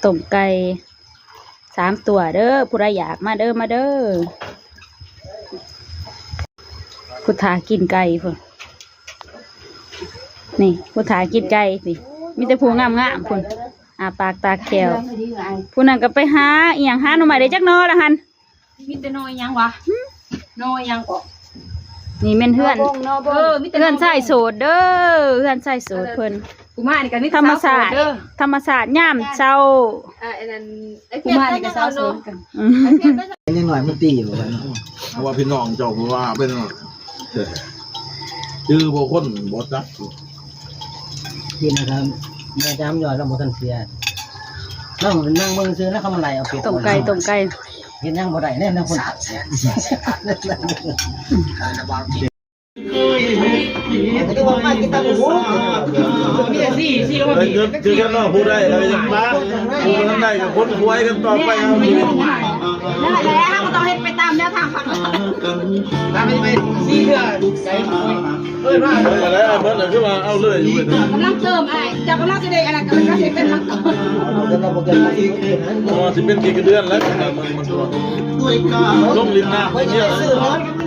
ຕົ້ມໄກ່ສາມຕົວເດີ້ ຜູ້ໃດຢາກມາເດີ້ ມາເດີ້. ຜູ້ຖ້າກິນໄກ່ພຸ້ນ ນີ້ ຜູ້ຖ້າກິນໄກ່ນີ້ ມີແຕ່ຜູ້ງາມໆພຸ້ນ ອ້າປາກຕາແຂ້ວ. ຜູ້ນັ້ນກໍໄປຫາອີ່ຫຍັງ ຫາໜໍ່ໄມ້ໄດ້ຈັກໜໍ່ລະຫັ້ນ? ມີແຕ່ໜໍ່ອີ່ຫຍັງວະ? ໜໍ່ອີ່ຫຍັງເກາະ? ນີ້ແມ່ນເຮືອນ ໜໍ່ບົງ ເອີ ມີແຕ່ ເຮືອນຊາຍໂສດເດີ້ ເຮືອນຊາຍໂສດເພິ່ນ. ກູມານີ້ກໍມີແຕ່ ທຳມະຊາດ ສາວໂສດເດີ້ ທຳມະຊາດຍາມເຊົ້າ. ອ່າ ອັນນັ້ນ ກູມານີ້ກໍສາວໂສດຄືກັນ. ອືມ ເປັນຫຍັງໜ້ອຍມັນຕີຢູ່ວ່າເນາະ ເພາະວ່າພີ່ນ້ອງເຈົ້າເພິ່ນວ່າເປັນ ຈື່ບໍ່ຄົນບໍ່ຈັກ. ກິນນະຄັບ ແມ່ຈາມຢອດລາວບໍ່ທັນເສຍ ລາວນັ່ງເບິ່ງຊື່ ລາວເຂົ້າມາໄລ່ເອົາເປັດ ຕົ້ມໄກ່ ຕົ້ມໄກ່ ເຮັດຫຍັງບໍ່ໄດ້ແນ່ ແນວຄົນ ຄືວ່າມາກິນຕຳບັກຫຸ່ງ ມີແຕ່ສີ່ ສີ່ ໄດ້ເງິນຄືກັນເນາະ ຜູ້ໃດລະຍັງມາ ຜູ້ບໍ່ທັນໄດ້ກໍຂົນຂວາຍກັນຕໍ່ໄປເອົາ. ນັ້ນແຫຼະ ເຮົາກໍຕ້ອງເຮັດໄປຕາມແນວທາງພັກ ຕາມໄປ ໄປສີ່ເທື່ອ ເອີ ມາ ເອີ ໄດ້ເບິດແລ້ວ ຄືວ່າເອົາເລີຍຢູ່ເວີ້ຍ. ກຳລັງເຕີມອ້າຍ ເຈົ້າກຳລັງຊິໄດ້ອັນນັ້ນ ກຳລັງຊິເປັນ ເອີ ຊິເປັນກີ່ເດືອນແລ້ວ ມັນ ມັນ ລົງຫຼິ້ນນ້ຳເຍອະ.